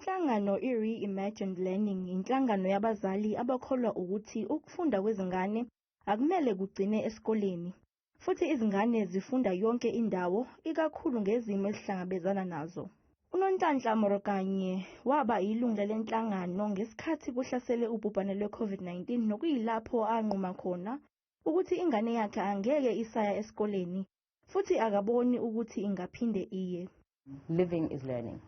Inhlangano i-Reimagined Learning inhlangano yabazali abakholwa ukuthi ukufunda kwezingane akumele kugcine esikoleni, futhi izingane zifunda yonke indawo, ikakhulu ngezimo ezihlangabezana nazo. UNonhlanhla Morokanye waba ilungu lenhlangano ngesikhathi kuhlasele ubhubhane lwe-COVID-19, nokuyilapho anquma khona ukuthi ingane yakhe angeke isaya esikoleni futhi akaboni ukuthi ingaphinde iye. Living is learning.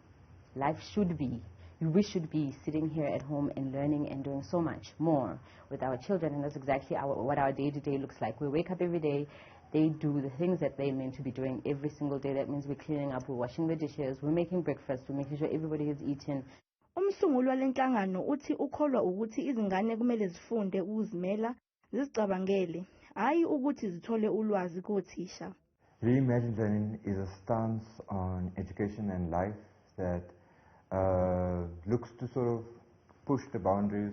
Life should be. We should be sitting here at home and learning and doing so much more with our children, and that's exactly what our day-to-day looks like. We wake up every day, they do the things that they're meant to be doing every single day. That means we're cleaning up, we're washing the dishes, we're making breakfast, we're making sure everybody has eaten. Umsunguli walenhlangano uthi ukholwa ukuthi izingane kumele zifunde ukuzimela, zizicabangele, hhayi ukuthi zithole ulwazi kothisha. Reimagined Learning is a stance on education and life that looks to sort of push the boundaries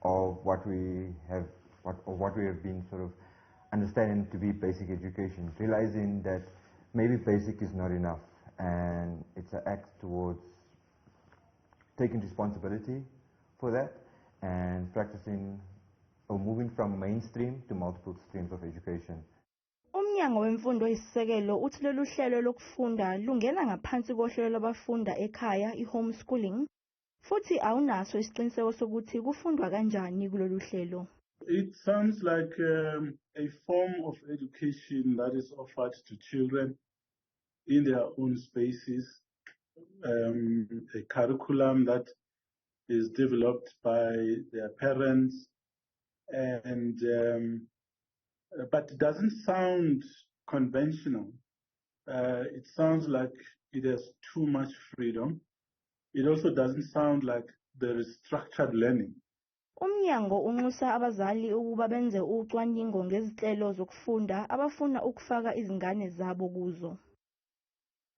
of what we have been sort of understanding to be basic education, realizing that maybe basic is not enough, and it's an act towards taking responsibility for that and practicing or moving from mainstream to multiple streams of education. Umnyango Wemfundo Eyisisekelo uthi lolu hlelo lokufunda lungena ngaphansi kohlelo lwabafunda ekhaya, i-homeschooling, futhi awunaso isiqiniseko sokuthi kufundwa kanjani kulolu hlelo. It sounds like a form of education that is offered to children in their own spaces, a curriculum that is developed by their parents, and but it doesn't sound conventional. It sounds like it has too much freedom. It also doesn't sound like there is structured learning. Umnyango unxusa abazali ukuba benze ucwaningo ngezinhlelo zokufunda abafuna ukufaka izingane zabo kuzo.